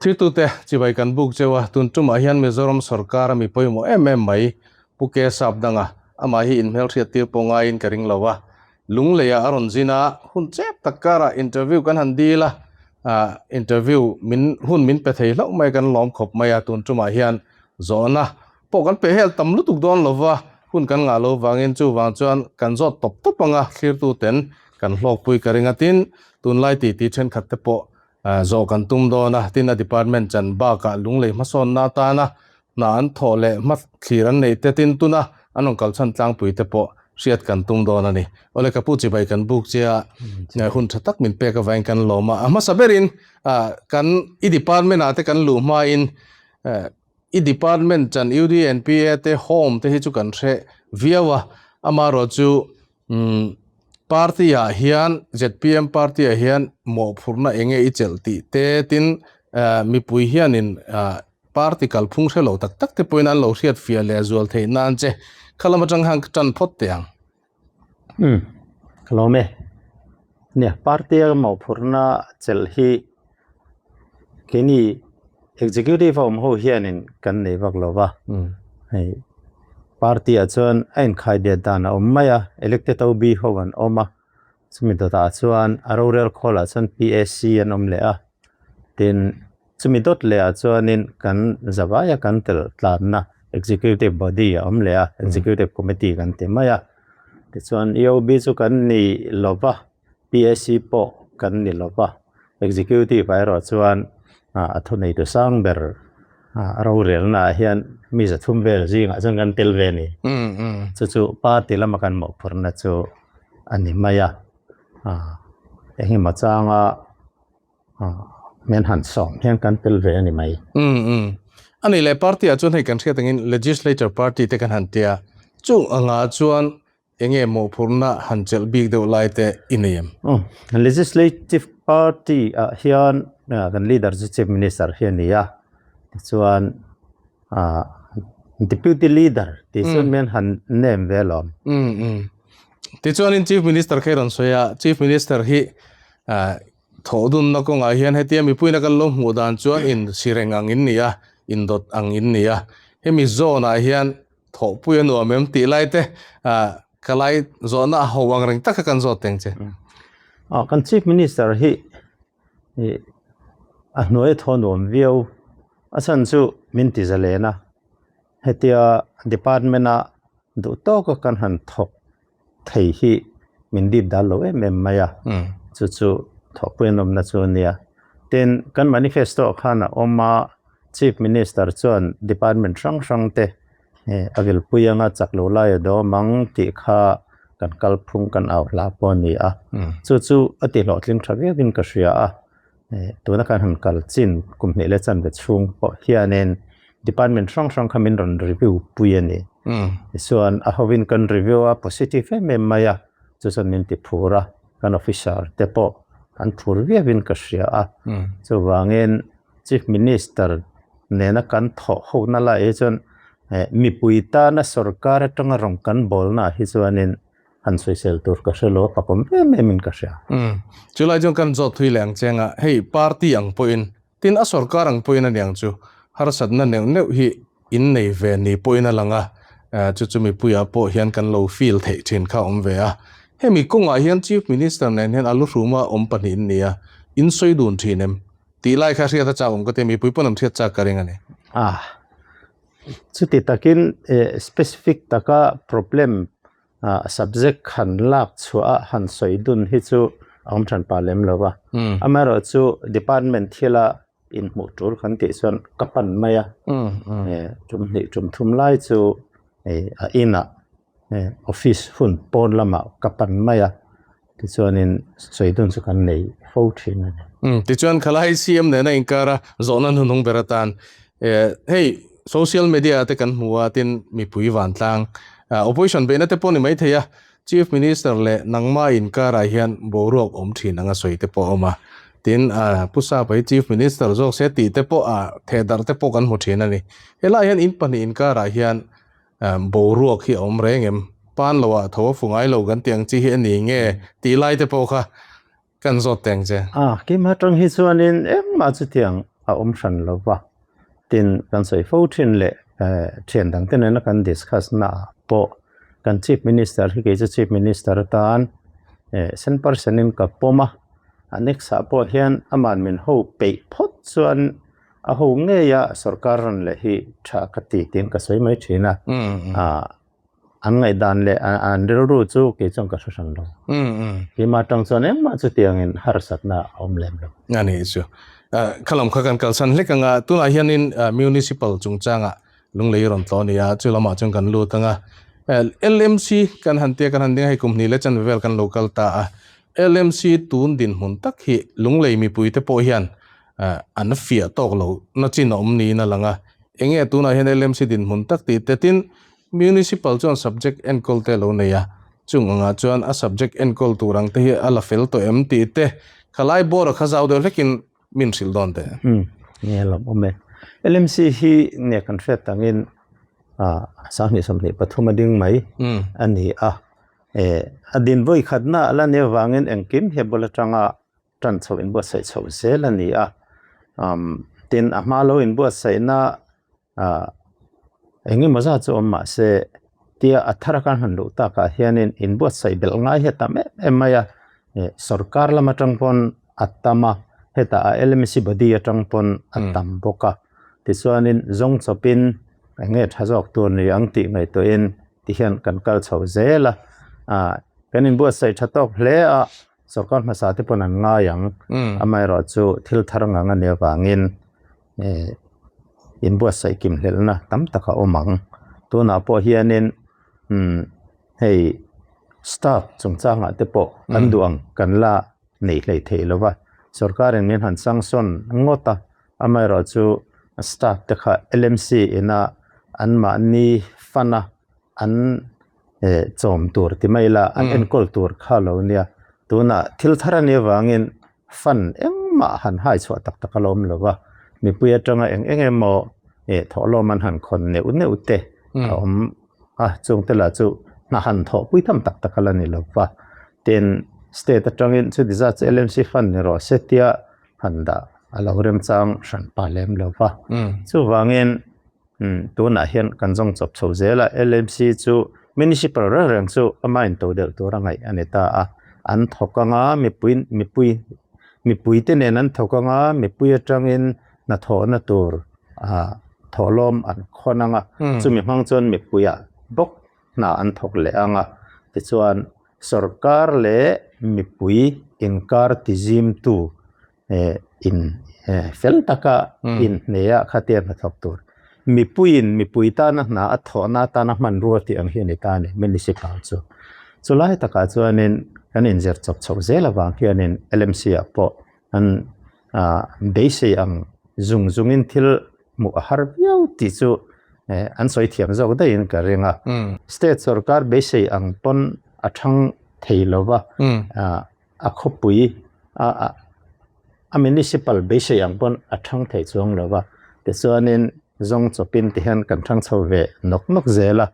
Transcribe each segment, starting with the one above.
Thirtute chibai kan buk cheu a, tun tumah hian Mizoram sorkar a mi pawimawh em em mai Pu Ke Sap danga amah hi inhmelhriat tir pawh ngaiin ka ring lo a, Lungleiah a rawn zin a, hun chep tak karah interview kan han dil a, interview min hun min pe thei hlauh mai kan lawm khawp mai a, tun tumah hian zawhna pawh kan pe hel tam lutuk dawn lo va, hun kan ngah lo vangin chuvang chuan kan zawt tawp tawp ang a, thlirtuten kan hlawkpui ka ring a, tin tunlai titi thenkhat te pawh Zawh kan tum dawn a, tin a department chan bakah lunglei hmasawnna atana hna an thawh leh hma thlir an neih te tin tuna an rawn kal chhan tlangpui te pawh hriat kan tum dawn a ni. Awle ka pu chibai kan buk che a, hun tha tak min pek avangin kan lawm a, a hmasa berin kan i department ah te kan luh hmain i department chan UDNPA te home te hi chu kan hre viau a, amaherawhchu Umm party ah hian zpm party ah hian mawhphurhna enge i chelh tih te tin mipui hianin party kalphung hre lo tak tak te pawhin an lo hriat fiah leh zual theih nan che kha lam atang khan ka tan phawt teh ang. Umm ka lawm e. Nia party a mawhphurhna chelh hi keini executive a awm ho hianin kan nei vak lo va, hei party ah chuan a inkhai biat dan a awm mai a, elected OB ho an awm a, chumi dawtah chuan a rorel khawl ah chuan PAC an awm leh a, tin chumi dawt leh ah chuanin kan zavaia kan tel tlanna executive body a awm leh a, executive committee kan ti mai a, tichuan EOB chu kan ni lo va. PAC pawh kan ni lo va, Executive ah erawh chuan a thuneitu sang ber rorelna ah hian mi zathum vel zingah chuan kan tel ve a ni. Chu chu party lama kan mawhphurhna chu a ni mai a, engemaw changa min han sawm hian kan tel ve a ni mai. A nih leh party ah chuan hei kan hriat angin Legislature party te kan han tia, chung angah chuan Enge mawhphurhna han chelh bik deuh lai te i nei em? Legislative Party ah hian kan leader chu Chief Minister hi a ni a, tichuan Deputy Leader tih chuan min han name ve alawm. Tichuanin Chief Minister kha i rawn sawi a, Chief Minister hi thawhdunna kawngah hian hetia mipuina kan lo hmuh dan chuan in sireng ang in ni a, indawt ang in ni a, hemi zone ah hian Thawhpui a nuam em tih lai te ka lai zawhna a ho ang reng tak kha kan zawt teng che. Aw kan Chief Minister hi a hnuai thaw nuam viau a chhan chu min ti zalen a, hetia department a duh tawk a kan han thawk thei hi min dip dal lo em em mai a, chu chu thawhpui an awmna chu a nia. Tin, kan manifesto ah khan a awm a, Chief Minister chuan department hrang hrang te a vilpui anga chak lo lai a dawm ang tih kha kan kalphung kan au hla pawh a ni a, chu chu a ti hlawhtling tha viauin ka hria a. Tuna khan han kal chin kum hnih leh chanve chhung pawh hianin department hrang hrang kha min rawn review pui a ni. Tichuan a hovin kan review a positive em em mai a, chu chuan min ti phur a, kan officer te pawh an phur viauin ka hria a. Chuvangin Chief Minister nena kan thawh hona lai hi chuan mipui tana sorkar atanga rawn kan bawlna ah hi chuanin Han sawisel tur ka hre lo a pakawm em em in ka hria. Umm. Chulai chuan kan zawt thui leh ang che anga hei party ang pawhin tin a sorkar ang pawhin a niang chu harsatna neuh neuh hi in nei ve ni pawhin a lang a, chu chu mipuiah pawh hian kan lo feel theih thin kha a awm ve a. Hemi kawngah hian Chief Minister nen hian a luhruma awm pahnih in ni a, in sawi dun thin em? Tih lai kha hriat a chak awm ka ti a, mipui pawn an hriat chak ka ring a ni. Ah. Chuti takin specific taka problem subject han lak chhuah a han sawi dun hi chu a awm than pah lem lo va. Amaherawhchu department thila inhmuh tul kan tih chuan ka pan mai a, tum hnih tum thum lai chu a inah office hun pawn lamah ka pan mai a. Tichuanin sawi dun chu kan nei fo thin a ni. Umm, tichuan khalai CM nena inkar a zawhna hnuhnung ber atan hei social media te kan hmu a tin mipui vantlang opposition beihna te pawh ni mai thei a, Chief Minister leh nangma inkarah hian boruak awm thin anga sawi te pawh a awm a, tin Pu Sapa hi Chief Minister zawk se tih te pawh thehdarh te pawh kan hmu thin a ni. Helaiah hian in pahnih inkarah hian Boruak hi a awm reng em? Pan lo ah tho a fu ngai lo kan tih ang chi hi a ni nge tih lai te pawh kha kan zawt teng che. A, keimah atang hi chuanin engmah chutiang a awm hran lo va, tin kan sawi fo thin leh thian dangte nena kan discuss na ah pawh kan Chief Minister hi kei chu Chief Minister atan cent percent in ka pawm a, a next ah pawh hian aman min ho peih phawt chuan a ho ngei a sorkar rawn leh hi tha ka ti tiin ka sawi mai thin a. An ngaihdan leh an rilru chu kei chuan ka hre hran lo. Keimah atang chuan engmah chutiangin harsatna a awm lem lo. A nih chu. Khalam kha kan kalsan hlek anga tunah hianin Municipal chungchangah Lunglei rawn tlaw a ni a, chu lamah chuan kan lut anga LMC kan han tia kan han ding a, hei kum hnih leh chanve vel kan lo kal ta a. LMC tun dinhmun tak hi Lunglei mipuite pawh hian an fiah tawk lo na chin a awm niin a lang a. Enge tunah hian LMC dinhmun tak tih te tin Municipal chuan subject enkawl te a lo nei a, chung angah chuan a subject enkawl tur ang te hi a la fel tawh em tih te khalai board a kha zau deuh hlekin min hrilh dawn teh. Umm, nge lawm awm e. LMC hi nge kan hriat tangin 20 23 a ding mai a ni a, a din vawi khatna a la nia vangin engkim hi a bul atanga tan chhoh inbuatsaih chhoh zel a ni a, tin a hma lo inbuatsaihna Eng emaw zat chu awm mah se tia a thar a kan han luh takah hianin inbuatsaih belh ngai hi a tam em em mai a, sorkar lam atang pawn a tam a, hetah a LMC body atang pawn a tam bawk a, tichuanin zawng chawpin eng nge tha zawk tur ni ang tih ngaihtuahin tihian kan kal chho zel a, kan inbuatsaih tha tawk hle a, sorkar hmasa te pawn an ngai ang, amaherawhchu thil thar ngang a nih avangin. Inbuatsaih kim hlelhna tam tak a awm ang. Tunah pawh hianin hei staff chungchangah te pawh kan duh ang kan la neih hleih theih lo va, sorkarin min han sanction ngawt a, amaherawhchu staff te kha LMC ina anmahni fund a an chawm tur ti mai ila an enkawl tur kha lo nia. Tunah thil thar a nih avangin Fund engmah han hai chhuah tak tak a la awm lo va, mipui atanga eng eng emaw thawhlawm an han khawn neuh neuh te a awm a, chungte lah chu hna han thawhpui tham tak tak a la ni lo va. Tin, state atangin chuti zat chu LMC fund ni rawh se tia han dah a lo remchang hran pa lem lo va. Chuvangin tunah hian kan zawng chawp chho zel a, LMC chu Municipal reng reng chu ama in to deuh tur a ngaih a ni ta a, an thawk anga mipui mipui mipui te nen an thawk anga mipui atangin hnathawhna tur ah thawhlawm an khawn anga chumi hmang chuan mipuiah bawk hna an thawk leh anga tichuan sorkar leh mipui inkar tizimtu in fel taka inhneia khatia hnathawk tur mipuiin mipui tana hna a thawhna atana hmanrua tih ang hi a ni ta a ni municipal chu. Chulai takah chuanin kan inzir chawp chhoh zel avang hianin LMC ah pawh an beisei ang zung zungin thil hmuh a har viau tih chu an sawi thiam zawk daihin ka ring a. State sorkar beisei ang pawn a thang thei lova a khawpui a a municipal beisei ang pawn a thang thei chuang lo va, tichuanin zawng chawpin ti hian kan thang chho ve nawk nawk zel a,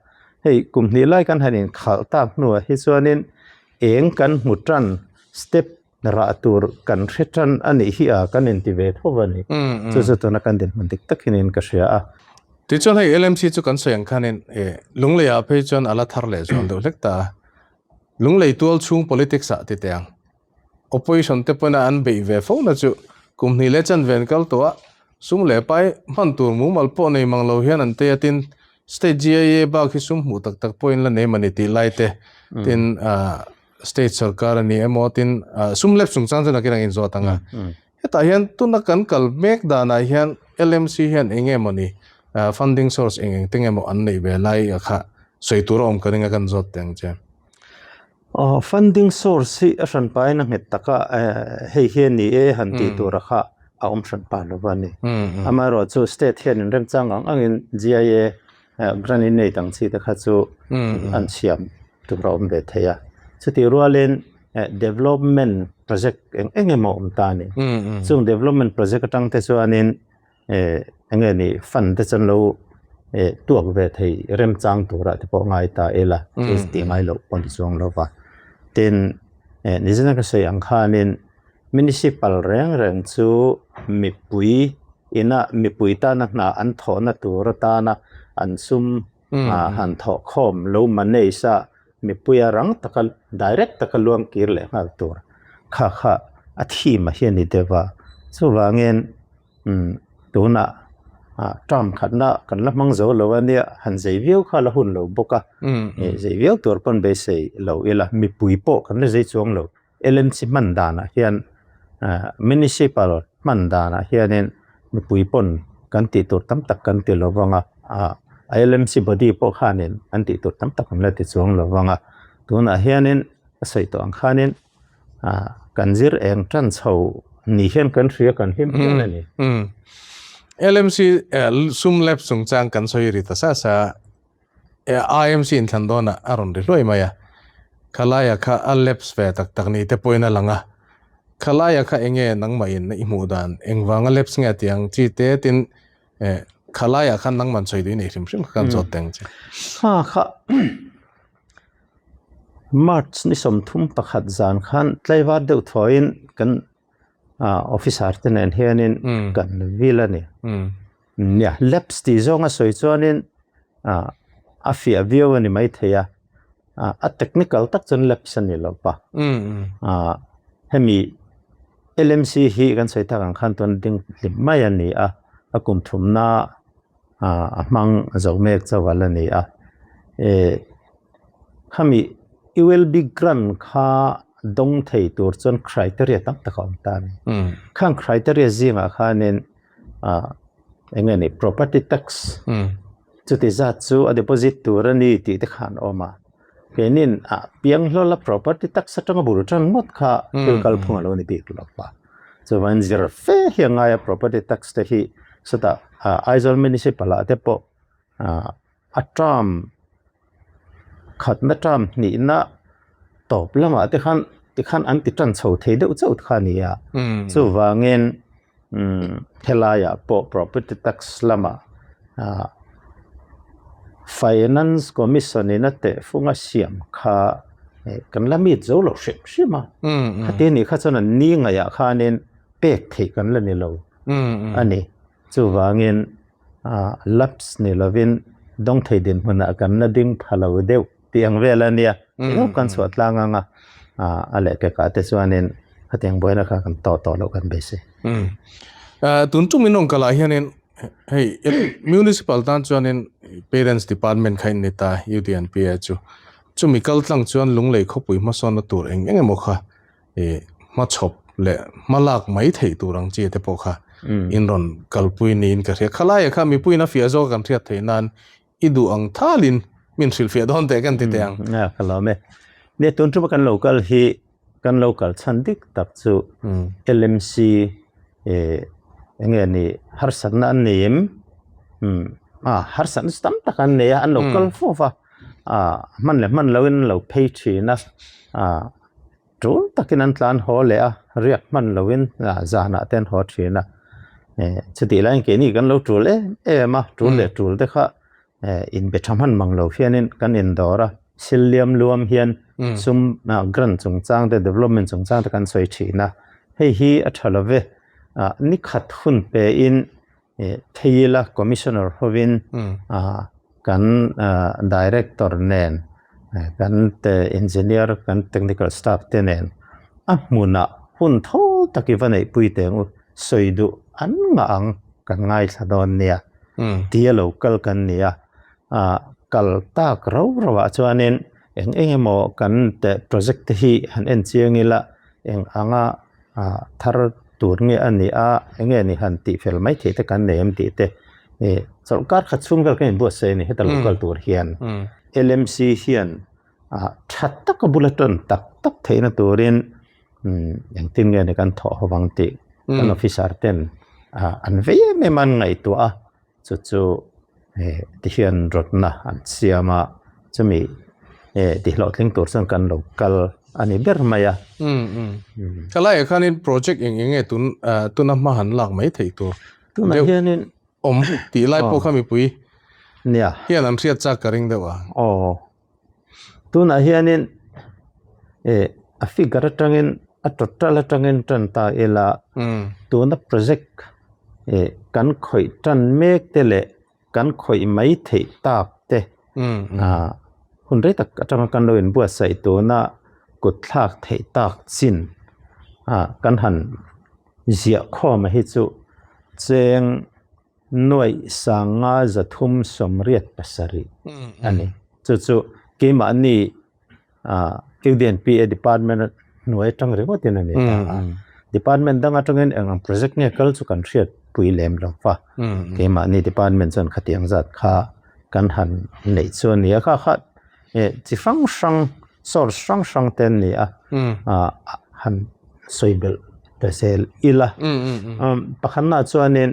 hei kum hnih lai kan han inkhalh tak hnuah hi chuanin eng kan hmu tan step rah tur kan hre tan a nih hi a kan inti ve tho a ni, chu chu tuna kan dinhmun dik tak hianin ka hria a. Tichuan hei LMC chu kan sawi ang khanin Lungleiah phei chuan a la thar leh zual deuh hlek ta a. Lunglei tual chhung politics ah ti teh ang. Opposition te pawhin an beih ve fo na chu kum hnih leh chanve an kal tawh a, sum leh pai hman tur mumal pawh nei mang lo hian an tei a tin state GIA bak hi sum hmuh tak tak pawhin la nei mani tih lai te tin state sorkar a ni emaw tin sum lep chungchang chu nakin ang inzawt ang a. Hetah hian tuna kan kal mek danah hian LMC hian eng nge mawni funding source eng eng te nge maw an neih ve lai a kha sawi tur a awm ka ring a kan zawt teh ang che. Aw funding source hi a hran pain a nghet taka hei hi a ni e han tih tur a kha a awm hran pa lo va ni. Amaherawhchu chu state hian in remchang ang angin GIA grant in nei dang chi te kha chu an siam tur a awm ve thei a. Chutih rualin development project eng eng emaw awm ta a ni. Chung development project atang te chuanin eng nge ni fund te chuan lo tuak ve thei remchang turah te pawh ngai ta ila chu tih ngai loh pawh ni chuang lo va. Tin, nizan ka sawi ang khanin municipal reng reng chu mipui. ina mipui tana hna an thawhna tur atana an sum han thawh khawm lo manage a mipuia rang taka direct taka luang kir leh nghal tur kha kha a theme a hi a ni deuh a. Chuvangin tunah term khatna kan la hmang zo lo a nia han zei viau kha la hun lo bawk a zei viau tur pawn beisei lo ila mipui pawh kan la zei chuang lo. LMC hman danah hian Municipal hman danah hianin mipui pawn kan tih tur tam tak kan ti lo vang a, a LMC body pawh khanin an tih tur tam tak an la ti chuang lo vang a, tunah hianin ka sawi tawh ang khanin kan zir eng tan chho ni hian kan hria kan hlim hian a ni. LMC sum lab chungchang kan sawi ri ta sa sa IMC inthlan dawnah a rawn ri hluai mai a, Khalaia kha a lapse ve tak tak ni te pawhin a lang a, Khalaia kha enge nangmahin i hmuh dan, engvanga lapse nge tih ang chi te tin Khalaia khan nangman sawi duh i nei hrim hrim kha kan zawt teng che. Kha kha March ni 31 zan khan tlaivar deuh thuain kan officer te nen hianin kan vil a ni. Nia, lapse tih zawnga sawi chuanin a fiah viau a ni maithei a, a technical tak chuan lapse a ni lo pa. Hemi LMC hi kan sawi tak ang khan tuna ding hlim mai a ni a, a kum thumna a hmang zo mek chauh a la ni a. Khami ULB grant kha dawng thei tur chuan criteria tam tak a awm ta a ni. Khang criteria zingah khanin eng nge ni property tax chuti zat chu a deposit tur a ni tih te kha an awm a. Keinin a piang hlawl a property tax atanga bul tan ngawt kha thil kalphung a lo ni bik lo va. Chuvain zir fe hi a ngai a property tax te hi chutah Aizawl Municipal ah te pawh a term khatna term hnihna tawp lamah te khan tikhan an ti tan chho thei deuh chauh kha a ni a chuvangin helaiah pawh property tax lamah finance commission in a tehfung a siam kha kan la meet zo lo hrim hrim a khati anih kha chuan an ni ngaihah khanin pek theih kan la ni lo a ni chuvangin. Lapse ni lovin dawngthei dinhmunah kan la ding pha lo deuh tih ang vel a nia. Engemaw kan chhuah tlang ang a, a lehkekah te chuanin khatiang buaina kha kan tawh tawh loh kan beisei. Tun tum in awngkalah hianin hei Municipal tan chuanin Parents Department kha in ni ta UDNPA chu. Chumi kal tlang chuan Lunglei khawpui hmasawnna tur eng eng emaw kha hmachhawp leh hmalak mai theih tur ang chi te pawh kha in rawn kalpui niin ka hria. Khalaia kha mipuiin a fiah zawk kan hriat theih nan i duh ang thalin min hrilhfiah dawn teh kan ti teh ang. Ka lawm e. Nia tun tuma kan lo kal hi kan lo kal chhan dik tak chu LMC enge ni harsatna an nei em? Harsatna chu tam tak an nei a, an lo kal fo va, hman leh hman loin an lo phei thin a. Tul takin an tlan haw leh a, riak hman loin zanah te an haw thin a. Chutih laiin keini kan lo tul em em a, tul leh tul te kha inbe tha hman mang lo hianin kan indawr a, sil liam luam hian sum grant chungchang te development chungchang te kan sawi thin a. Hei hi a tha lo ve, ni khat hun pein thei ila Commissioner hovin kan Director nen kan Engineer kan Technical Staff te nen a hmunah hun tho tak i va neihpui teh ang u, sawi duh an ngah ang kan ngaithla dawn nia tia lo kal kan ni a, kal tak rau rauah chuanin eng eng emaw kan project te hi han en chiang ila eng anga thar tur nge a ni a enge ni han tih fel mai theih te kan nei em tih te chawlhkar khat chhung vel kan inbuatsaih a ni heta lo kal tur hian LMC hian tha taka bula tan tak tak theihna turin engtin nge ni kan thawh ho vang tih kan officer ten an vei em em a an ngaihtuah a Chu chu ti hian rawtna an siam a, chumi ti hlawhtling tur chuan kan lo kal a ni ber mai a. Ka laiah khanin project eng eng nge tun tuna hma han lak mai theih tur Tunah hianin awm tih lai pawh kha mipui nia hian an hriat chak ka ring deuh a. Aw. Tunah hianin a figure atangin a total atangin tan ta ila tuna project. Kan khawih tan mek te leh kan khawih mai theih tak te hun rei tak atanga kan lo inbuatsaih tuna kut thlak theih tak chin kan han ziah khawm a hi chu cheng nuaih sanga 387 a ni. Chu chu keimahni UDNPA department hnuai atang ringawtin a ni ta a. Department dang atangin eng ang project nge kal chu kan hriat pui lem lo va. Keimahni department chuan khatiang zat kha kan han neih chu a ni a. Kha kha chi hrang hrang source hrang hrang te an ni a. Han sawi belh ta zel ila. Pakhatnaah chuanin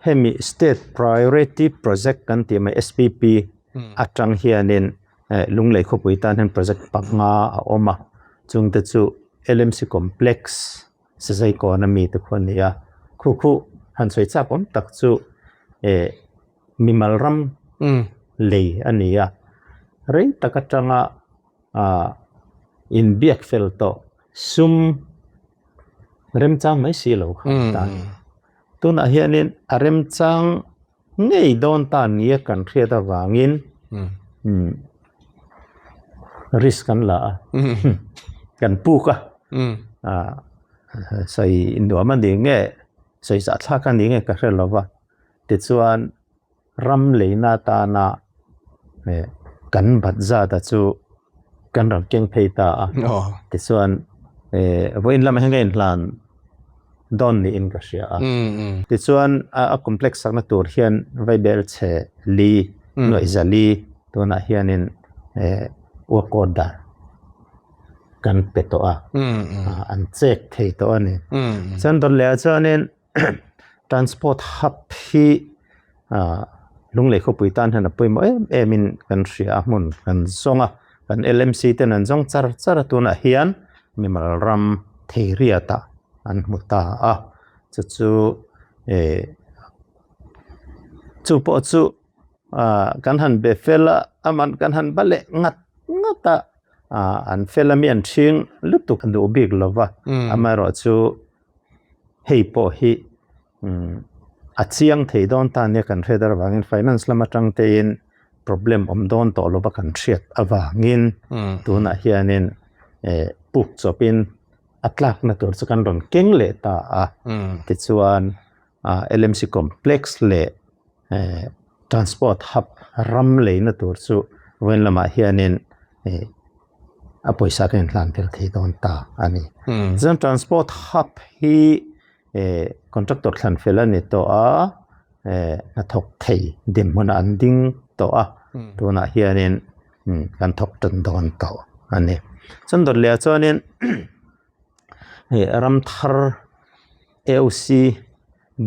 hemi state priority project kan tih mai SPP atang hianin Lunglei khawpui tan hian project panga a awm a, chungte chu LMC complex Sazaikawn ami te khu a ni a, khu khu han sawi chak awm tak chu eh mimal ram lei a ni a, rei tak atanga ah inbiak fel tawh sum remchang mai si lo kha a ta a ni. Tunah hianin a remchang Ngei dawn ta nia kan hriat avangin risk kan la a, kan puk a, sawi nuam a ni nge, sawi zahthlak a ni nge ka hre lo va, tichuan ram leina atana kan bat zat a chu kan rawn keng phei ta a, tichuan vawiin lamah hian ka inhlan. dawn niin ka hria a. Tichuan a complex sakna tur hian vaibel chhe li nuaih za li tunah hianin work order kan pe tawh a, an check thei tawh a ni. Chuan dawt lehah chuanin transport hub hi Lunglei khawpui tan hian a pawimawh em em in kan hria a hmun kan zawng a, kan LMC ten an zawng char char a tunah hian mimal ram Theiriat ah an hmu ta a, chu chu eh chu pawh chu ah kan han be fel a aman kan han ba leh ngat ngat a ah an fel a mi an ṭhing lutuk duh bik lo va amaherawhchu hei pawh hi A chiang thei dawn ta nia kan hriat avangin finance lam atang tein problem awm dawn tawh lova kan hriat avangin tunah hianin puk chawpin a tlakna tur chu kan rawn keng leh ta a. Tichuan LMC complex leh transport hub ram leina tur chu vawiin lamah hianin a pawisa kan inhlan tel thei dawn ta a ni. Chuan transport hub hi Contractor thlan fel a ni tawh a, hnathawk thei dinhmunah an ding tawh a, tunah hianin kan thawk tan dawn tawh a ni. Chuan dawt lehah chuanin hei ram thar AOC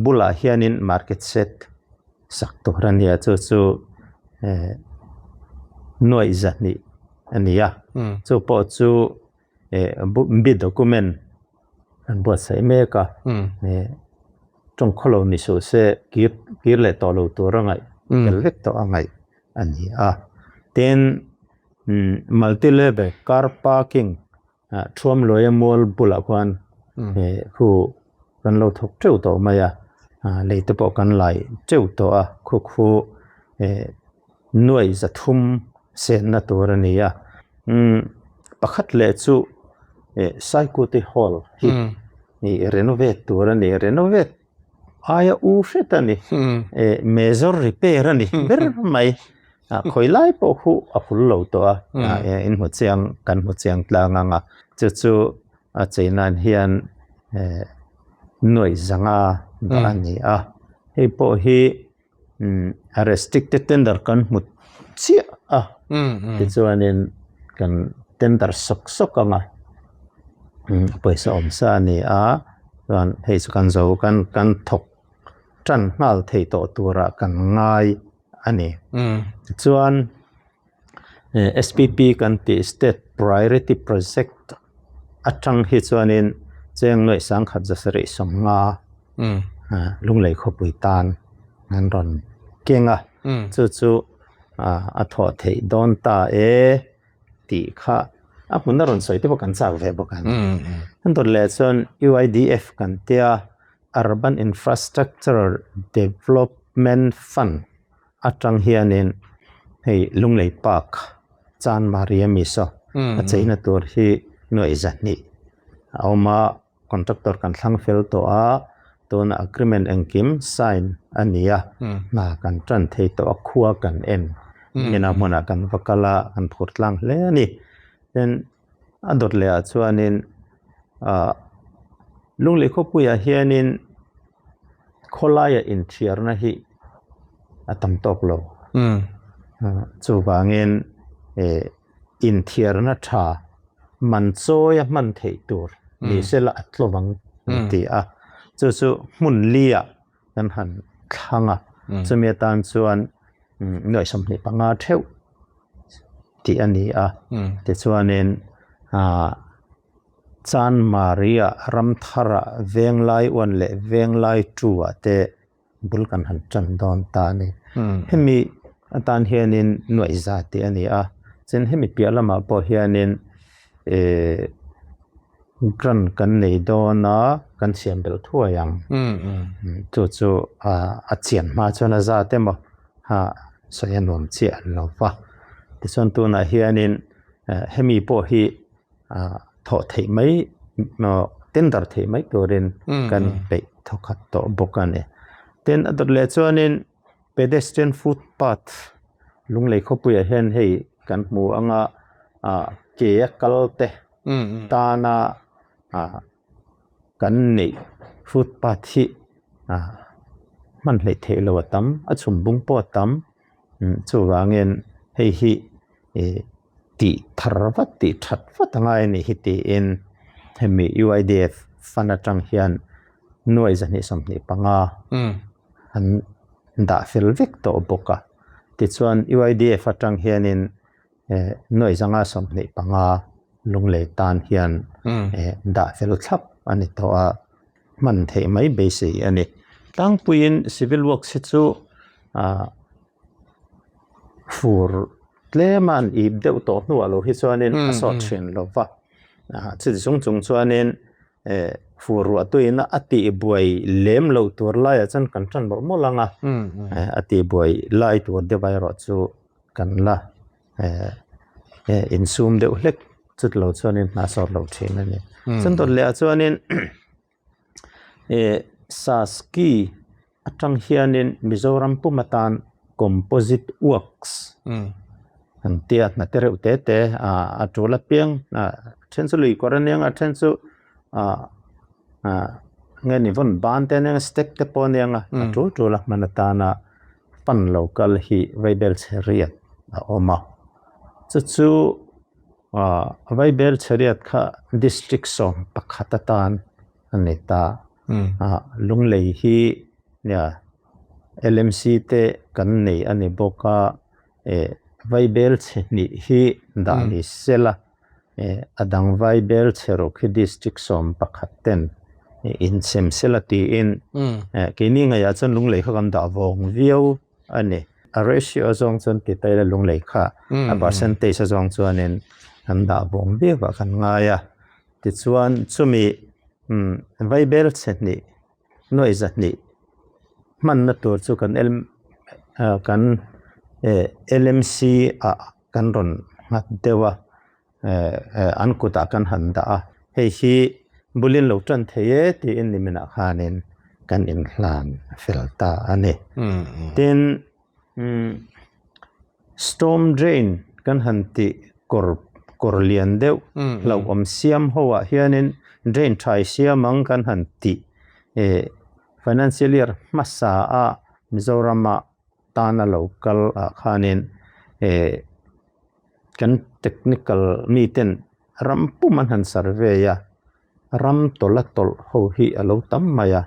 bulah hianin market set sak tur a ni a, chu chu nuaih zahnih a ni a, chu pawh chu bid document an buatsaih mek a tawng khawlo ni suh se kir kir leh tawh lo tur a ngaih tel vek tawh a ngaih a ni a tin multi level car parking ah thuam luaia mual bulah khuan khu kan lo thawk teuh tawh mai a lei te pawh kan lai teuh tawh a khu khu nuaih 300 senna tur a ni a pakhat leh chu Saikuti Hall hi renovate tur a ni renovate aia u hret a ni major repair a ni ber mai khawi lai pawh khu a hul lo tawh a in hmu chiang kan hmu chiang tlang ang a chu chu a chei nan hian nuaih 500 dah a ni a hei pawh hi a restricted tender kan hmu chiah a tichuanin kan tender sawk sawk ang a pawisa awm sa a ni a chuan hei chu kan zo kan kan thawk tan nghal thei tawh turah kan ngai a ni tichuan S_P_P kan tih state priority project atang hi chuanin cheng nuaih sangkhat 750 Lunglei khawpui tan an rawn keng a chu chu a thawh theih dawn ta e tih kha a hmun a rawn sawi te pawh kan chak ve bawk a ni. An dawt leh chuan U_I_D_F kan tia. Urban Infrastructure Development Fund atang hianin hei Lunglei Park Chanmari ami saw a cheina tur hi nuaih zahnih a awm a, contractor kan thlang fel tawh a, tuna agreement engkim sign a ni a, hna kan tan thei tawh a, khua kan en ina hmunah kan va kal a, kan phur tlang hle a ni. Tin, a dawt leh ah chuanin ah Lunglei khawpuiah hianin khawlaia inthiarna hi a tam tawk lo. Chuvangin eh inthiarna tha man chawia hman theih tur ni sela a tlawm ang an ti a. Chu chu hmun liah kan han thlang a, chumi atan chuan nuaih 25 theuh tih a ni a. Tichuanin ah Chanmari-ah Ramthar-ah Venglai uan leh Venglai tu-ah te bul kan han tan dawn ta a ni. Hemi atan hianin nuaih za tih a ni a, chuan hemi piah lamah pawh hianin eh grant kan nei dawn a, kan siam belh thuai ang. Chu chu a chian hma chuan a zat emaw ha sawi a nuam chiah lo va. Tichuan tunah hianin hemi pawh hi thawh theih mai tender theih mai turin kan peih thawkhat tawh bawk a ni. Tin a dawt leh chuanin pedestrian footpath Lunglei khawpuiah hian hei kan hmu anga ke a kal te tana kan neih footpath hi hman hleih theih loh a tam a chhum bung pawh a tam chuvangin hei hi ih tih thar vat tih that vat a ngai a nih hi tiin hemi UIDF fund atang hian nuai 225 an dah fel vek tawh bawk a tichuan UIDF atang hianin eh nuai 525 Lunglei tan hian eh dah fel thlap a ni tawh a hman theih mai beisei a ni. Tlangpuiin civil works hi chu ah fur tlem a an ip deuh tawh hnuah lo hi chuanin a sawt thin lo va chuti chung chung chuanin eh fur ruah tuiin a tih buai lem loh tur laiah chuan kan tan mawlh mawlh ang a eh a tih buai lai tur deuh erawh chu kan la eh eh insum deuh hlek chut lo chuanin hna sawt lo thin a ni. Chuan dawt leh ah chuanin eh Saski atang hianin Mizoram pum atan composite works an tia hna te reuh te te a tul apiang a then chu lui kawr aniang a then chu ah ah nge ni vawn ban te aniang step te pawh aniang a a tul tul a hman atana pan lo kal hi vaibel chhe riat a awm a chu chu ah vaibel chhe riat kha district 11 atan a ni ta. Lunglei hi nia LMC te kan nei a ni bawk a eh vaibel chhe hnih hi dah ni sela eh a dang vaibel chhe ruk hi district 11 ten insem sela tiin eh keini ngaihah chuan Lunglei kha kan dah vawng viau a ni. A ratio zawng chuan ti ta ila Lunglei kha a percentage a zawng chuanin kan dah vawng viau ah kan ngai a. Tichuan chumi vaibel chhe hnih nuaih zahnih hmanna tur chu kan kan LMC ah kan rawn nghat deuh a an kutah kan han dah a hei hi bulin lo tan thei e tiin niminah khanin kan inhlan fel ta a ni. Tin Storm drain kan han tih kawr kawr lian deuh hlauhawm siam ho ah hianin drain thai siam ang kan han tih eh financial year hmasa a Mizoram ah tana lo kal ah khanin eh kan technical mi ten ram pum an han survey a ram tawlh a tawlh ho hi a lo tam mai a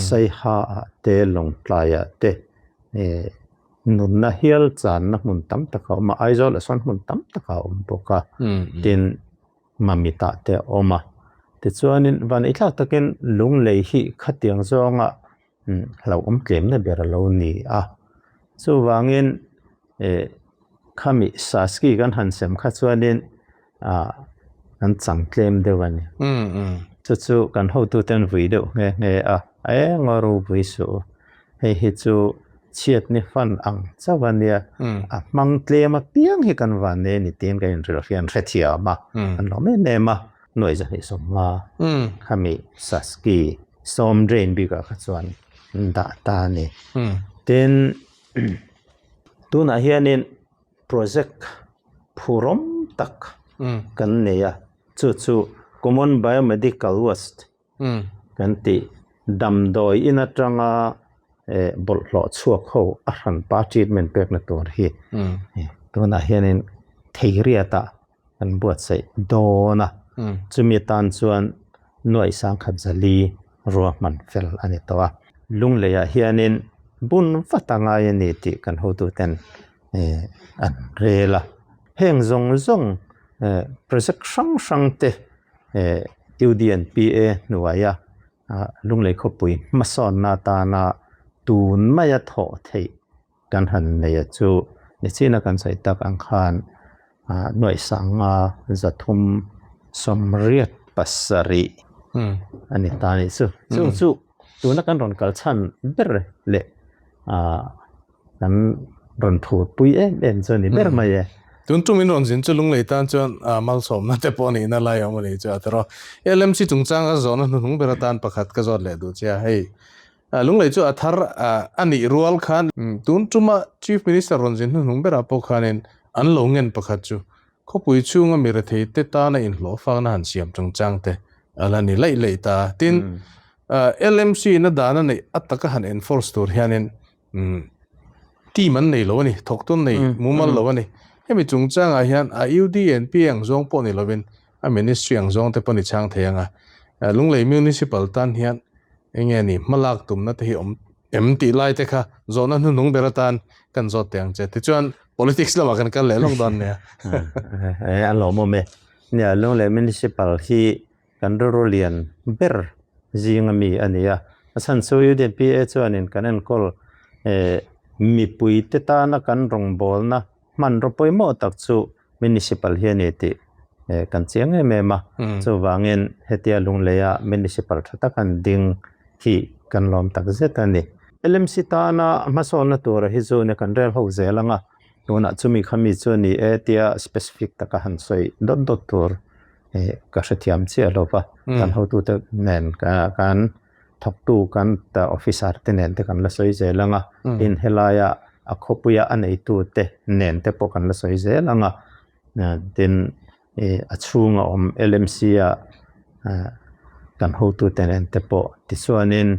Saiha ah te Lawngtlai ah te eh nunna hial channa hmun tam tak a awm a Aizawl ah sawn hmun tam tak a awm bawk a tin Mamit ah te a awm a tichuanin van ei thlak takin Lunglei hi khatiang zawnga hlauhawm tlemna ber a lo ni a chuvangin eh khami Saski kan han sem kha chuanin ah an chang tlem deuh a ni chu chu kan hotuten vui deuh nghe nghe a. Eng a ropui suh u. Hei hi chu chhiatni fan ang chauh a nia. A hmang tlem apiang hi kan van nei a ni tiin ka inhrilh hian hrethiam a, an lawm em em a. Nuaih zahnih sawmnga khami Saski sawm drain bikah kha chuan an dah ta a ni. Tin, tunah hianin project phurawm tak kan nei a, chu chu Common Biomedical Waste kan tih damdawi in atanga bawlhhlawh chhuak ho a hranpa treatment pekna tur hi tunah hianin Theiriatah kan buatsaih dawn a, chumi atan chuan nuaih sangkhat zali ruahman fel a ni tawh a. Lungleiah hianin bun vat a ngai a ni tih kan hotuten an rel a. Heng zawng zawng project hrang hrang te UDNPA hnuaia Lunglei khawpui hmasawnna atana tun maia thawh theih Kan han nei a chu nichina kan sawi tak ang khan nuaih sanga 387 a ni ta a nih chu. Chung chu tuna kan rawn kal chhan ber leh kan rawn phurpui em em chu a ni ber mai e. Tun tum in rawn zin chu Lunglei tan chuan malsawmna te pawh nihna lai a awm a nih chu a tawrh a. LMC chungchanga zawhna hnuhnung ber atan pakhat ka zawt leh duh che a, hei Lunglei chu a thar a nih rual khan tun tuma Chief Minister rawn zin hnuhnung berah pawh khanin an lo ngen pakhat chu khawpui chhunga mi rethei te tana inhlawh fakna han siam chungchang te a la ni laih laih ta. Tin, LMC in a dan a neih a taka han enforce tur hianin team an nei lo a ni, thawktu an nei mumal lo a ni. Hemi chungchangah hian a UDNP ang zawng pawh ni lovin a ministry ang zawng te pawh ni chang thei ang a, Lunglei Municipal tan hian enge ni hmalak tumna te hi awm em tih lai te kha zawhna hnuhnung ber atan kan zawt teh ang che. Tichuan politics lamah kan kal leh lawk dawn nia. E a lawmawm e. Nia Lunglei Municipal hi kan rilru lian ber zinga mi a ni a. A chhan chu UDPA chuanin kan enkawl mipuite tana kan rawngbawlna hmanraw pawimawh tak chu Municipal hi a ni tih kan chiang em em a, chuvangin hetia Lungleia Municipal tha tak an ding hi kan lawm tak zet a ni. LMC tana hmasawnna tura hi chu nia kan rel ho zel ang a, tunah chumi kha mi chu a ni e tia specific taka han sawi dawt dawt tur ka hrethiam chiah lo va, kan hotute nen kan thawktu kan officer te nen te kan la sawi zel ang a, tin helaia a khawpuia a neitu te nen te pawh kan la sawi zel ang a, tin a chhunga awm LMC a kan hotu te nen te pawh tichuanin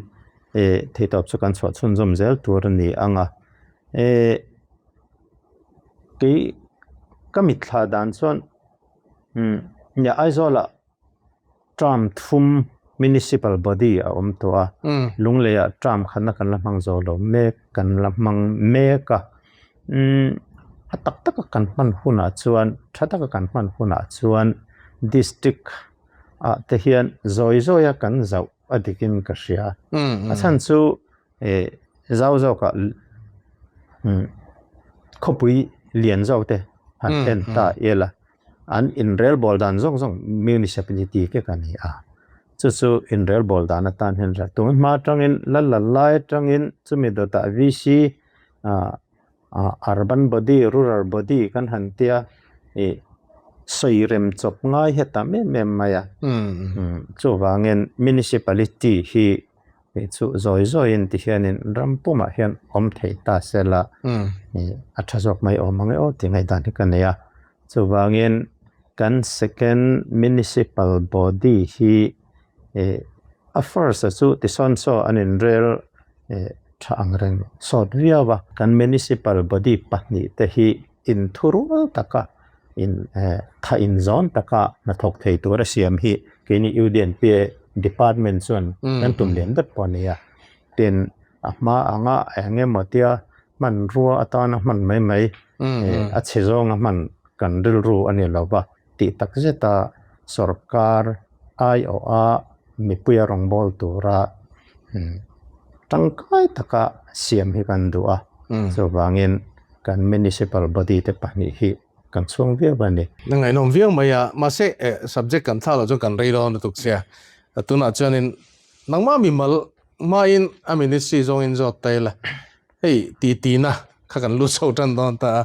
theihtawp chu kan chhuah chhunzawm zel tur a ni ang a, kei ka mitthla dan chuan Aizawlah Term thum Municipal Body a awm tawh a, Lungleiah term khatna kan la hmang zo lo mek, kan la hmang mek a. A tak taka kan hman hunah chuan, tha taka kan hman hunah chuan District ah te hian zawi zawia kan zauh a dikin ka hria. A chhan chu zau zawkah khawpui lian zawk te han en ta ila. An inrelbawl dan zawng zawng municipality vek a ni a, chu chu inrelbawl dan atan hian ral tun hma atangin la la lai atangin chumi dawtah VC ah ah urban body rural body kan han tia ih sawi rem chawp ngai hi a tam em em mai a chuvangin municipality hi Hei chu zawi zawiin ti hianin ram pumah hian awm theih ta se la a tha zawk mai awm ang e aw tih ngaihdan hi ka nei a. Chuvangin kan second municipal body hi a first a chu tisawn saw an inrel tha ang reng sawt viau a. Kan municipal body pahnihte hi inthurual taka in tha inzawn taka hnathawk thei tura siam hi keini UDNPA department chuan kan tum lian ber pawh a ni a. Tin, a hma anga eng emaw tia hmanrua atana hman mai mai a chhe zawnga hman kan rilru a ni lo va, tih tak zeta sorkar aiawha mipuia rawngbâwl tura tangkai taka siam hi kan duh a, chuvangin kan municipal body te pahnih hi kan chhuang viau a ni. Na ngaihnawm viau mai a, mahse subject kan thla loh chuan kan rei dawn lutuk sia, tunah chuanin nangmah mimal. hmain a ministry zawngin zawt ta ila, hei titina kha kan lut chho tan dawn ta a.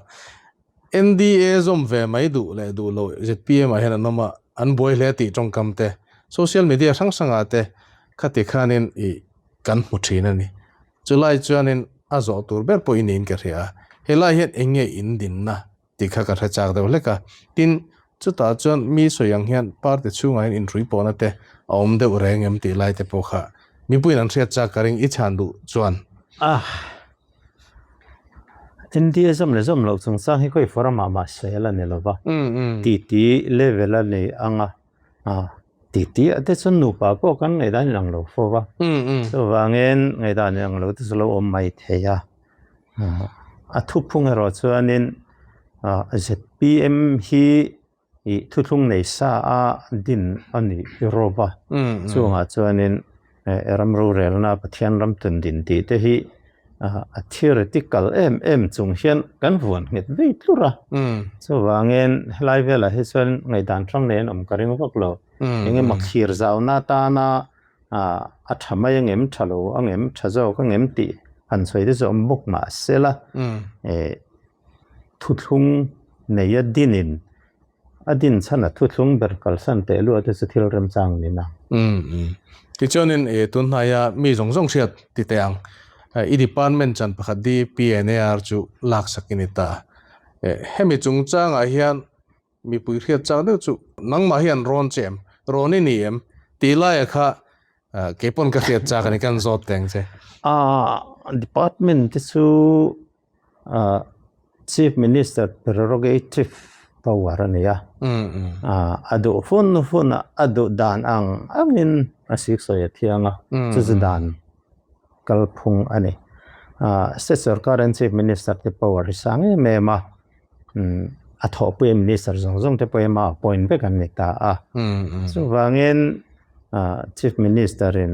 NDA zawm ve mai duh leh duh lo zpm ah hian an awm a, an buai hle tih tawngkam te, social media hrang hrangah te khati khanin i kan hmu thin a ni. Chulai chuanin a zawh tur ber pawh i niin ka hria a, helai hian eng nge in dinna tih kha ka hre chak deuh hlek a. Tin, chutah chuan mi sawi ang hian party chhungah hian inhrui pawhna te a awm deuh reng em tih lai te pawh kha mipuiin an hriat chak ka ring i chhan duh chuan. A India zawm leh zawm loh chungchang hi khawi forum ah mah sawi a la ni lova, titi level a ni ang a, titi ah te chuan nupa pawh kan ngaihdan inang lo fo va, chuvangin ngaihdan inang lo te chu lo awm mai thei a, a thuphung erawh chuanin zpm hi Ih thuthlung nei sa a din a nih i rawp a, chungah chuanin ram rorelna Pathian ram tun din tih te hi a theoretical em em chung hian kan vuan nghet vei tlur a. Chuvangin helai velah hi chuan ngaihdan hrang nei an awm ka ring vak lo. Eng emaw thlir zauna atana a tha mai angem, tha lo angem, tha zawk angem tih han sawi te chu awm bawk mahsela Thuthlung nei a dinin a din chhan a thuthlung ber kalsan teh luah te chu thil remchang ni na. Umm. Tichuanin i tunhnaia mi zawng zawng hriat ti teh ang. I department chan pakhat DPNAR chu laksak i ni ta. Hemi chungchangah hian mipui hriat chang deuh chu nangmah hian rawn che em? Rawn i ni em? Tih laia kha keipawn ka hriat chak a ni kan zawt teh ang che. Department te chu Chief Minister prerogative power a ni a, a duh hun hun a, a duh dan ang angin a siksawi a thiang a, chu chu dan kalphung a ni. State sorkar hian Chief Minister te power hi sang em em a, a thawhpui Minister zawng zawng te pawh ema appoint vek an ni ta a, chuvangin Chief Minister in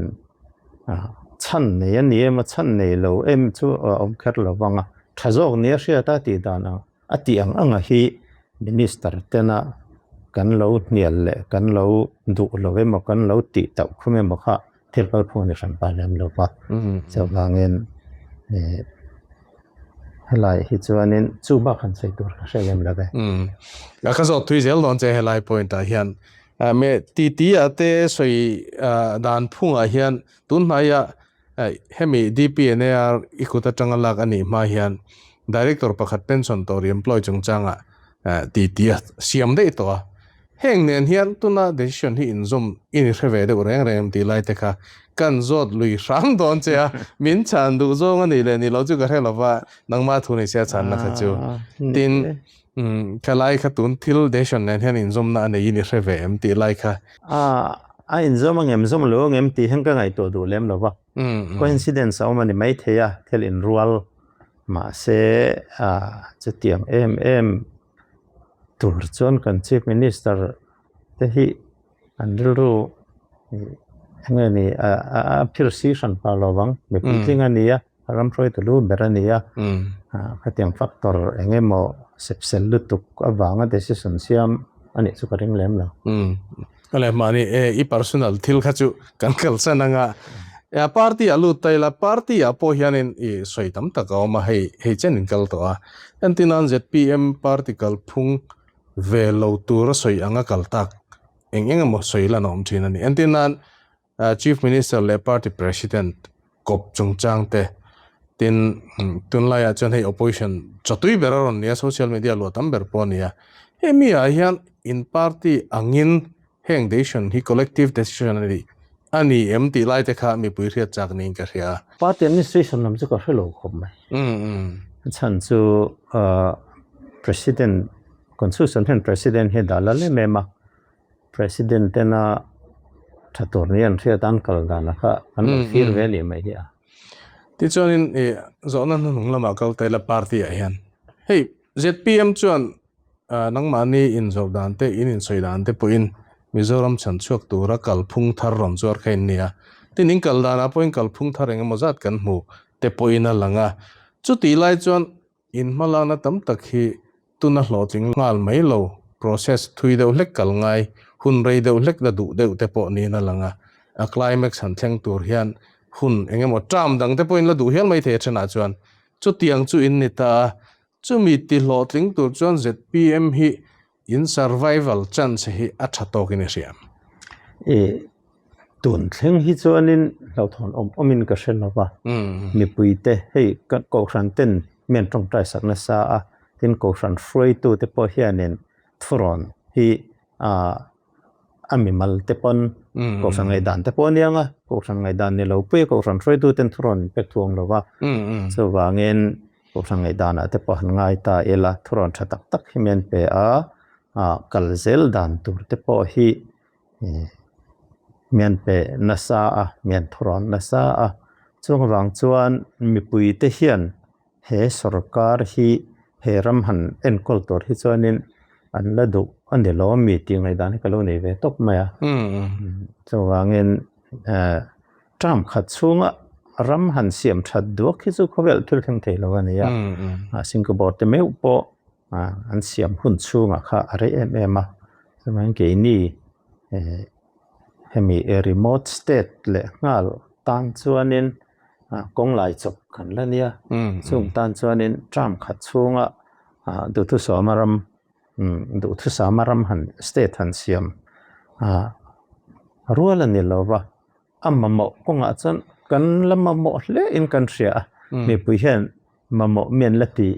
Chhan nei a ni em a, chhan nei lo em chu a awm kher lo vang a, tha zawk nia hriat a tih dan ang a tih ang anga hi Minister tena kan lo hnial leh kan lo duh lo emaw kan lo tih tauh khum emaw kha thil kalphung a ni hran pah lem lo va, chuvangin helai hi chuanin chu bak han sawi tur ka hre lem lo ve. Ka zawt thui zel dawn che helai point ah hian Me titi ah te sawi dan phungah hian tun hnaia hemi DPNAR i kut atanga lak a nih hma hian Director pakhat pension tawh re-employ chungchangah titi a siam daih tawh a. Heng nen hian tuna decision hi inzawm i ni hre ve deuh reng reng em tih lai te kha kan zawt lui hrang dawn che a, min chhan duh zawng a nih leh ni lo chu ka hre lova nangmah thu ni se a chhanna kha chu. Tin, Umm, ka lai kha tun thil decision nen hian inzawmna a neiin i hre ve em tih lai kha. A, a inzawm ang em, zawm lo ang em tih hian ka ngaihtuah duh lem lo va. Coincidence a awm a ni maithei a, thil inrual mahse a chutiang em em tur chuan kan Chief Minister te hi an rilru eng nge ni a phir si hran pah lo vang, mipui tling a ni a. Ram hruaitu lu ber a ni a, khatiang factor eng emaw sepsel lutuk avanga decision siam a nih chu ka ring lem lo. Awle mahni e i personal thil kha chu kan kalsan anga party ah lut ta ila party ah pawh hianin i sawi tam tak a awm a hei hei chen in kal tawh a entirnan zpm party kalphung ve lo tura sawi anga kal tak eng eng emaw sawi lan a awm thin a ni entirnan Chief Minister leh Party President kawp chungchang te tin tunlaiah chuan hei opposition chawtui ber a rawn ni a, social media luah tam ber pawh a ni a. Hemi ah hian in party angin heng decision hi collective decision a ni a ni em tih lai te kha mipui hriat chak niin ka hria a. Party administration lam chu ka hre lo khawp mai. A chhan chu President, Constitution hian President hi a dah lal em em a. President tena tha tur ni an hriat an kal dan a kha an lo thlir ve leh mai hi a. Tichuanin i zawhna hnuhnung lamah kal ta ila party ah hian hei zpm chuan nangmahni inzawrh dan te in insawi dan te pawhin Mizoram chhan chhuak tura kalphung thar rawn zuar kha in nia. Tin in kal danah pawhin kalphung thar engemaw zat kan hmu te pawhin a lang a. Chutih lai chuan In hmalakna tam tak hi tuna hlawhtling nghal mai lo, process thui deuh hlek kal ngai, hun rei deuh hlek la duh deuh te pawh niin a lang a. A climax han thleng tur hian Hun eng emaw term dang te pawhin la duh hial mai thei a thenah chuan chutiang chu in ni ta a, chumi ti hlawhtling tur chuan zpm hi in survival chance hi a tha tawkin i hria. I tun thleng hi chuanin hlauhthawn awm awmin ka hre lo va, mipuite hei kohhran ten mi an tawngtai sak nasa a, tin kohhran hruaitu te pawh hianin thurawn hi a mimal te pawn kohhran ngaihdan te pawh a nia nga, kohhran ngaihdan ni lo pui a kohhran hruaitu ten thurawn pek thu awm lo va, chuvangin kohhran ngaihdanah te pawh han ngai ta ila thurawn tha tak tak hi mi an pe a, kal zel dan tur te pawh hi mi an pe nasa a, mi an thurawn nasa a, chuvang chuan mipui te hian He sorkar hi he ram han enkawl tur hi chuanin an la duh a ni lo ami tih ngaihdan hi ka lo nei ve tawp mai a. Chuvangin term khat chhunga ram han siam that duak hi chu khawvel thil thleng thei lo a ni a. Singapore te meuh pawh an siam hun chhungah kha a rei em em a. Chuvangin keini hemi remote state leh nghal tan chuanin kawng lai chawp kan la nia chung tan chuanin term khat chhunga duhthusama ram duhthusama ram han state han siam rual a ni lo va a mamawh kawngah chuan kan la mamawh hle in kan hria a mipui hian mamawh mi an la ti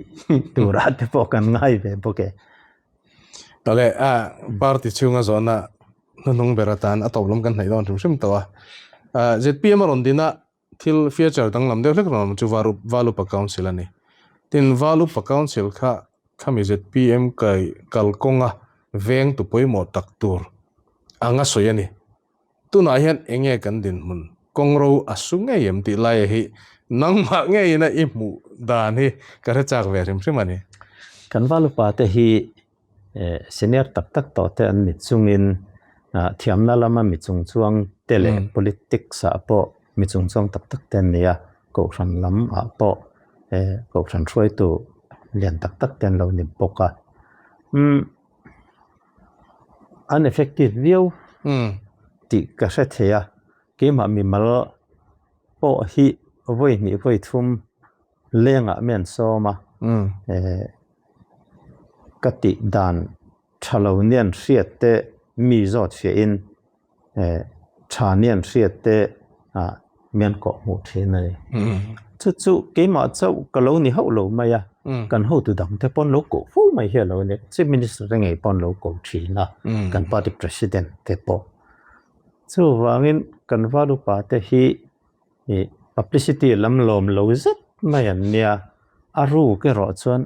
turah te pawh kan ngai ve bawk e. Tawle a party chhunga zawhna hnuhnung ber atan a tawp lam kan hnaih dawn hrim hrim tawh a. ZPM a rawn din a, thil feature danglam deuh hlek rawn awm chu Valupa Council a ni. Tin, Valupa Council kha khami ZPM kai kalkawnga vengtu pawimawh tak tur anga sawi a ni. Tunah hian eng nge kan dinhmun kawngro a su ngei em tih laia hi nangmah ngeiin a i hmuh dan hi ka hre chak ve hrim hrim a ni. Kan valupa te hi senior tak tak tawh te an ni chungin thiamna lama mi chungchuang te leh politics ah pawh mi chungchuang tak tak te an ni a, kohhran lam ah pawh kohhran hruaitu lian tak tak te an lo ni bawk a. An effective viau tih ka hre thei a, keimah mimal pawh hi vawi hnih vawi thum lengah mi an sawm a, ka tih dan tha lo nian hriat te mi zawt fiahin tha nian hriat te mi an kawh hmuh thin a ni. Chu chu keimah chauh ka lo ni hauh lo mai a, kan hotu dang te pawn lo koh fo mai hi a lo ni. Chief Minister te ngei pawn lo ko thin a, kan party president te pawh. Chuvangin kan val upa te hi publicity lam lawm lo zet mai an nia, a ruk erawh chuan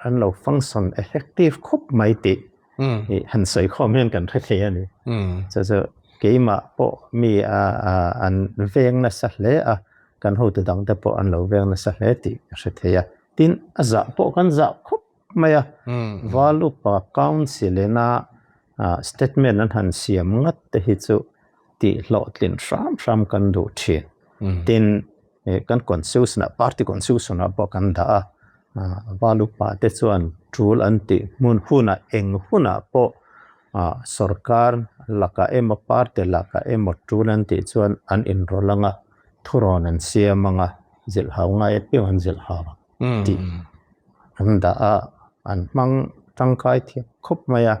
an lo function effective khawp mai tih hi han sawi khawm hian kan hre thei a ni. Chu chu keimah pawh mi an veng nasa hle a, kan hotu dang te pawh an lo veng nasa hle tih ka hre thei a. Tin, a zah pawh kan zah khawp mai a, Val Upa Council ina statement an han siam ngat te hi chu tih hlawhtlin hram hram kan duh thin. Tin, kan constitution ah party constitution ah pawh kan dah a val upa te chuan tul an tih hmun hunah eng hunah pawh sorkar lakah emaw party lakah emaw tul an tih chuan an inrawlh ang a thurawn an siam ang a zilh hau ngai apiang an zilh hau ang tih an dah a an hmang tangkai thiam khawp mai a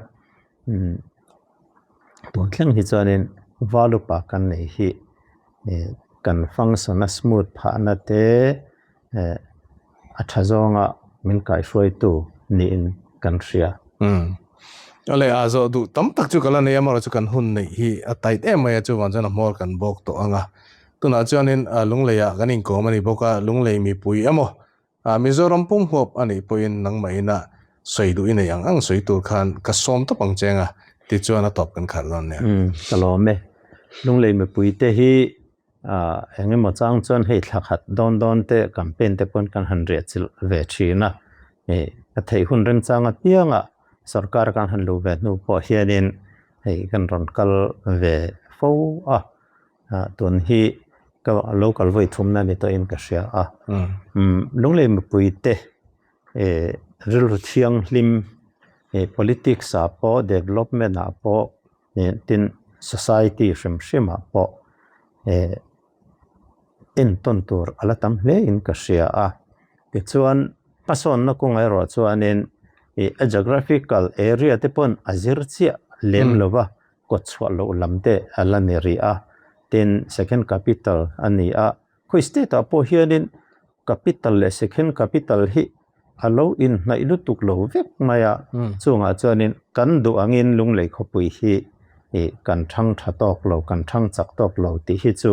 tun thleng hi chuanin val upa kan nei hi. Kan function a smooth phahna te a tha zawnga min kaihruaitu niin kan hria. Awle a zawh duh tam tak chu ka la nei a, amaherawhchu kan hun neih hi a tight em mai a, chuvang chuan a hmawr kan bawk tawh ang a. Tunah chuanin Lungleiah kan inkawm a ni bawk a, Lunglei mipui emaw Mizoram pum huap a nih pawhin nangmah ina sawi duh i nei ang ang sawi tur khan ka sawm tawp ang cheng a, tichuan a tawp kan khalh dawn nia. Umm, ka lawm e. Lunglei mipuite hi eng emaw chang chuan hei thla khat dawn dawn te campaign te pawn kan han riah chilh ve thin a, ka theih hun remchang apiangah sorkar kan han luh ve hnu pawh hianin hei kan rawn kal ve fo a. Tun hi ka lo kal vawi thumna ni tawhin ka hria a. Lunglei mipuite rilru thianghlim politics ah pawh development ah pawh tin society hrim hrim ah pawh. entawn tur a la tam hle in ka hria a. Tichuan hmasawnna kawngah erawh chuanin ih a geographical area te pawn a zir chiah lem lo va, kawt chhuah loh lam te a la ni rih a. Tin, second capital a ni a, khawi state ah pawh hianin capital leh second capital hi a lo inhnaih lutuk lo vek mai a, chungah chuanin kan duh angin Lunglei khawpui hi ih kan thang tha tawk lo, kan thang chak tawk lo tih hi chu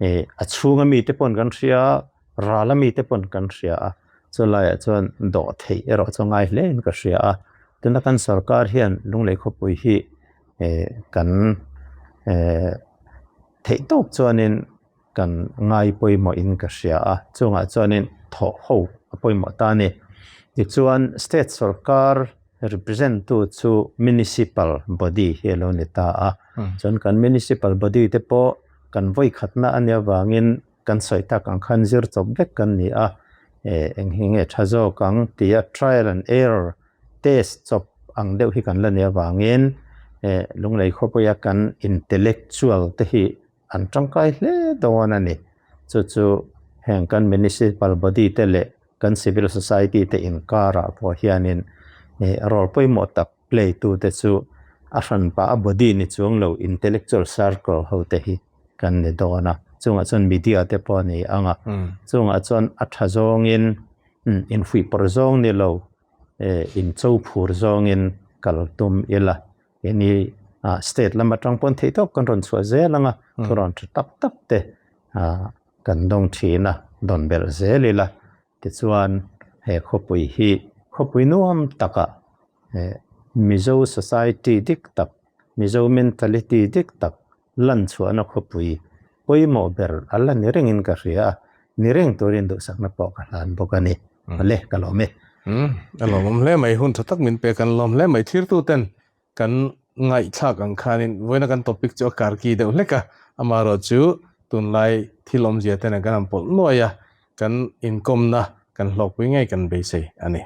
ih a chhunga mite pawn kan hria a, rala mite pawn kan hria a, chulaiah chuan dawh theih erawh chu ngai hle in ka hria a, tuna kan sorkar hian Lunglei khawpui hi ih kan eh theih tawp chuanin Kan ngai pawimawhin ka hria a, chungah chuanin thawh ho a pawimawh ta a ni. Tichuan state sorkar represent tu chu municipal body hi a lo ni ta a, chuan kan municipal body te pawh kan vawi khatna a nih avangin kan sawi tak ang khan zir chawp vek kan ni a, eng hi nge tha zawk ang tia trial and error test chawp ang deuh hi kan la nih avangin Lunglei khawpuia kan intellectual te hi an tangkai hle dawn a ni. Chu chu heng kan municipal body te leh kan civil society te inkarah pawh hianin role pawimawh tak play tu te chu a hranpa a body ni chuang lo intellectual circle ho te hi kan ni dawn a. Chungah chuan media te pawh a ni ang a, chungah chuan a tha zawngin infuihpawrh zawng ni lo incho phur zawngin kal tum ila. Keini state lam atang pawn theih tawp kan rawn chhuah zel ang a, thu rawn tha tak tak te kan dawng thin a, dawn belh zel ila. Tichuan he khawpui hi khawpui nuam takah Mizo society dik tak, Mizo mentality dik tak lan chhuahna khawpui pawimawh ber a la ni rengin ka hria a, ni reng turin duhsakna pawh ka hlan bawk a ni. Awle, ka lawm e. Umm, a lawmawm hle mai, hun tha tak min pek an lawm hle mai. Thirtuten kan ngaihthlak ang khanin vawiina kan topic chu a karki deuh hlek a, amaherawhchu tunlai thil awmzia te nen kan han pawlh nuai a, kan inkawmna kan hlawkpui ngei kan beisei a ni.